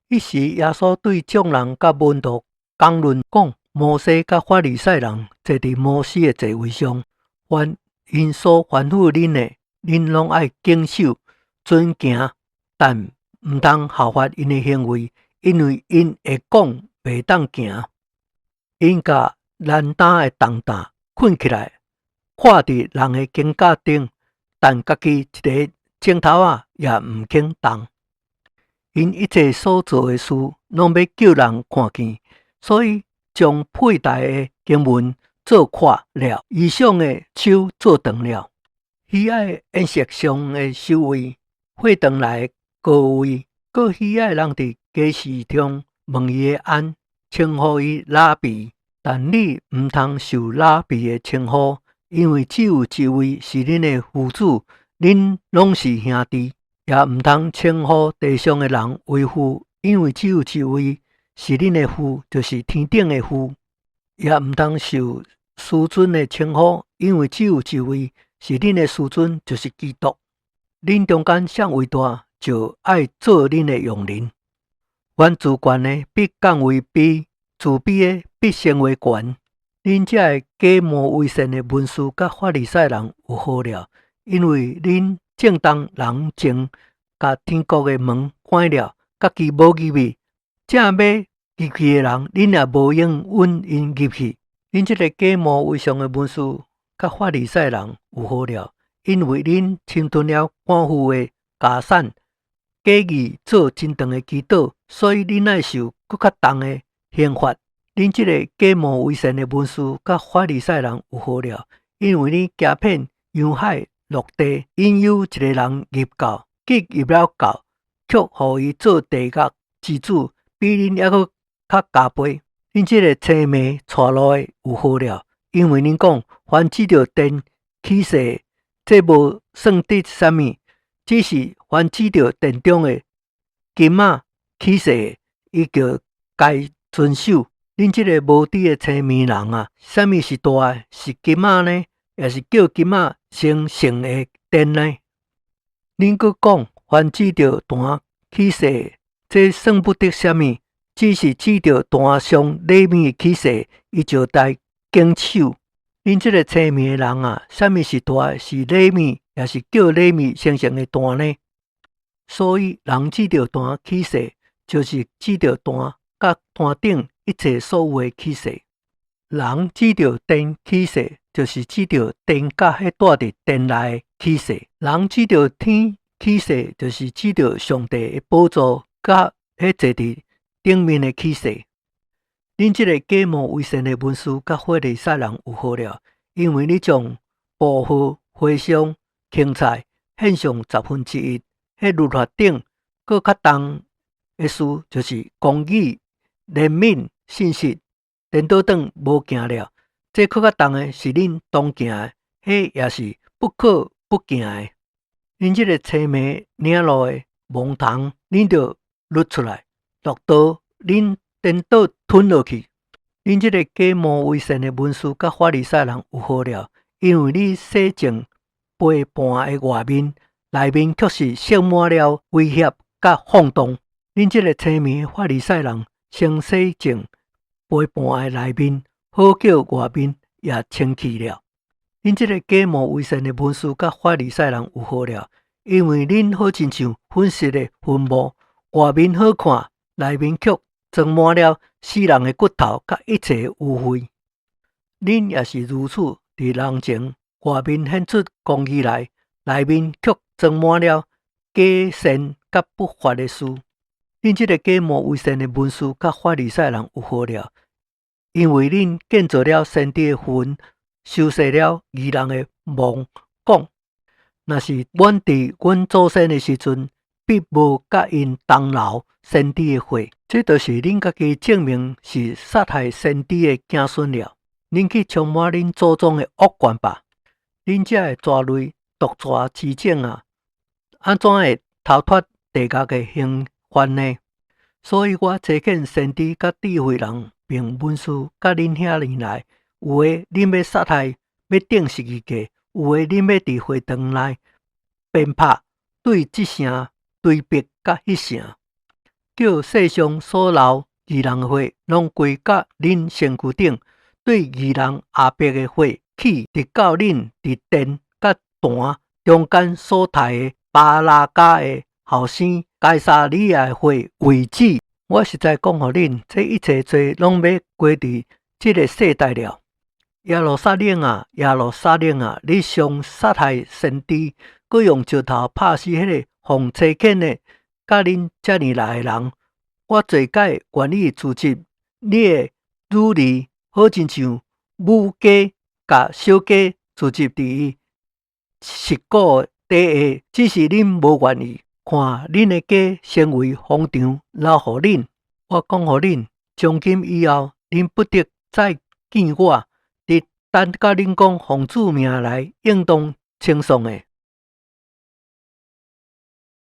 彼時，耶穌對眾人佮門徒講論講，摩西佮法利賽人坐佇摩西的座位上，凡𪜶所吩咐恁的，恁攏愛謹守遵行，但毋通效法𪜶的行為，因為𪜶會講袂當行。𪜶共難擔的重擔捆起來，掛佇人的肩胛頂，但家己一个指頭仔也毋肯動。𪜶一切所做的事，攏欲叫人看見，所以將佩帶的經文做闊了，衣裳的袖做長了。喜愛宴席上的首位，會堂內高位，閣喜愛人佇街市中問伊的安，稱呼伊拉比。但你毋通受拉比的稱呼，因為只有一位是恁的夫子，恁攏是兄弟。也毋通稱呼地上的人為父，因為只有一位是恁的父，就是天頂的父。也毋通受師尊的稱呼，因為只有一位是恁的師尊，就是基督。恁中間誰為大，就愛做恁的用人。凡自懸的必降為卑，自卑的必升為懸。恁這个假冒為善的文士佮法利賽人有禍了，因為恁正當人前，共天國的門關了，家己無入去，正欲入去的人，恁也無允𪜶入去。恁這个假冒為善的文士佮法利賽人有禍了，因為恁侵吞了寡婦的家產，假意做真長的祈禱，所以恁愛受閣較重的刑罰。恁這个假冒為善的文士佮法利賽人有禍了，因為恁行遍洋海陸地，引誘一个人入教，既入了教，卻予伊做地獄之子，比恁猶閣較加倍。恁這个踅迷帶路的有禍了，因為恁講，凡指著殿起誓，這無算得啥物；只是凡指著殿中的金仔起誓，伊就該遵守。恁這个無知的踅迷人啊！啥物是大的？是金仔呢，抑是叫金仔成聖的殿呢？恁閣講，凡指著壇起誓，這算不得啥物；只是指著壇上禮物起誓，伊就該謹守。恁這个踅迷的人啊！啥物是大的？是禮物，抑是叫禮物成聖的壇呢？所以，人指著壇起誓，就是指著壇佮壇頂一切所有的起誓。人指著殿起誓，就是指著殿佮彼住佇殿內起誓。人指著天起誓，就是指著上帝的寶座佮彼坐佇頂面的起誓。恁這个假冒為善的文士佮法利賽人有禍了，因為你將薄荷、茴香、芹菜獻上十分之一，彼律法頂閣較重的事，就是公義、憐憫、信實，顛倒轉無行了。這閣較重的是恁當行的，彼也是不可不行的。恁這个踅迷領路的盲童，恁著甪出來，駱駝恁顛倒吞落去。恁這个假冒為善的文士佮法利賽人有禍了，因為你洗淨杯盤的外面，內面卻是盛滿了威脅佮放蕩。恁這个踅迷法利賽人，先洗淨杯盤的內面，好叫外面也清氣了。恁這个假冒為善的文士佮法利賽人有禍了，因為恁好親像粉飾的墳墓，外面好看，內面卻裝滿了死人的骨頭佮一切污穢。恁也是如此，佇人前外面顯出公義來，內面卻裝滿了假善佮不法的事。恁這个假冒為善的文士佮法利賽人有禍了，因為恁建造了先知的墳，修飾了義人的墓，講：若是阮佇阮祖先的時陣，必無佮𪜶同流先知的血。這就是恁家己證明是殺害先知的子孫了。恁去充滿恁祖宗的惡貫吧！恁這个蛇類毒蛇之種啊，按怎會逃脫地獄的刑罰呢？所以我差遣先知佮智慧人，並文士到恁遐爾來，有的恁欲殺害，欲釘十字架；有的恁欲佇會堂內鞭拍，對這城追逼佮彼城。叫世上所流義人的血，攏歸佮恁身軀頂，對義人亞伯的血起，直到恁佇殿佮壇中間所刣的巴拉迦的後生該撒利亞的血為止。我實在講予恁，這一切罪攏欲歸佇這个世代了。耶路撒冷啊，耶路撒冷啊！你常殺害先知，閣用石頭拍死彼个奉差遣的，佮恁遮爾來的人。我濟擺願意聚集你的女兒，好親像母雞共小雞聚集佇伊翼鼓底下，只是恁無願意。看，恁的家成為荒場，留予恁。我講予恁，從今以後，恁不得再見我。直等到恁講奉主名來，應當稱頌的。